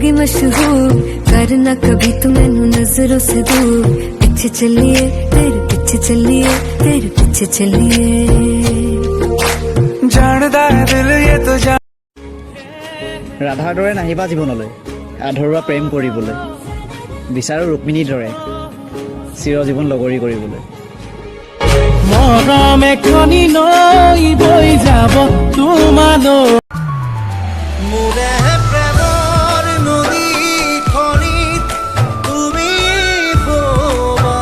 होगी मशहूर। करना कभी तू मैनू नजरों से दूर। पीछे चलिए, तेरे पीछे चलिए, तेरे पीछे चलिए। ਜਾਣਦਾ ਹੈ ਦਿਲ ਇਹ तो ਜਾਣ ৰাধাৰ দৰে নাহিবা জীৱনলৈ আধৰুৱা প্ৰেম কৰিবলৈ। বিচাৰোঁ ৰুক্মিণীৰ দৰে চিৰজীৱন লগৰী কৰিবলৈ। মৰম এখনি নৈ বৈ যাব তোমালৈ। মোৰে প্ৰেমৰ নদীখনিত তুমি ববা,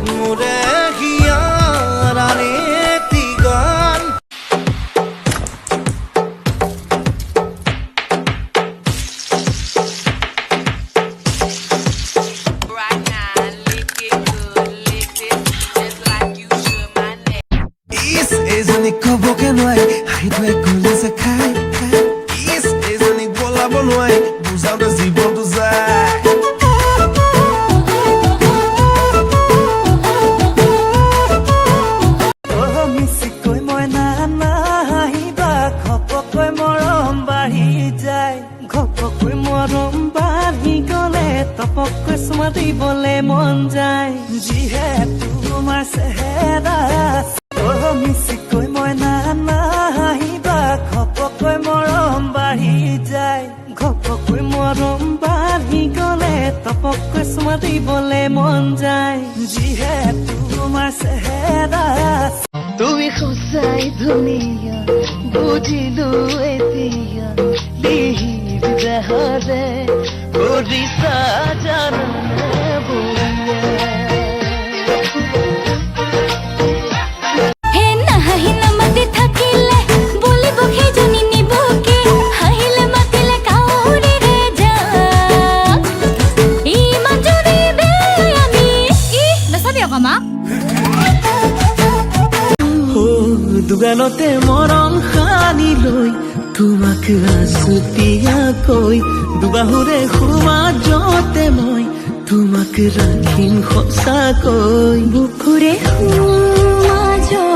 মোৰে হিয়াৰ আন এটি গান। Right now, lick it good, lick it just like you should my neck. ইচ, এইজনীক ক'বকে নোৱাৰি, হাঁহিটোৱে কলিজা খাই খাই। ইচ, এইজনীক বলাব নোৱাৰি, বুজাওতে জীৱনটো যায়। মিচিকৈ মই নাহিবা, ঘপকৈ মৰম বাঢ়ি যায়। ঘপকৈ মৰম বাঢ়ি গলে টপকৈ চুমা দিবলে মন যায়। যিহে তোমাৰ চেহেৰা। অ মিচিকৈ মই নাহিবা, ঘপকৈ মৰম বাঢ়ি যায়। ঘপকৈ মৰম বাঢ়ি গলে টপকৈ চুমা দিবলে মন যায়। যিহে তোমাৰ চেহেৰা। তুমি সঁচাই ধুনীয়া, বুজিলো এতিয়া। লিহিৰ দেহাৰে কৰিছা জানানে বলিয়া। হে নাহাঁহি নামাতি থাকিলে বুলিব সেইজনী নিবকে। হাঁহিলে মাতিলে কাউৰীৰে যাক। ইমান জুৰি বেয়ামি ই নাচাবি আকৌ আমাক। দুগালতে মৰম সানি লৈ তোমাক আছুতীয়াকৈ দুবাহুৰে সোমাজতে মই তোমাক ৰাখিম সঁচাকৈ। বুকুৰে মাজত।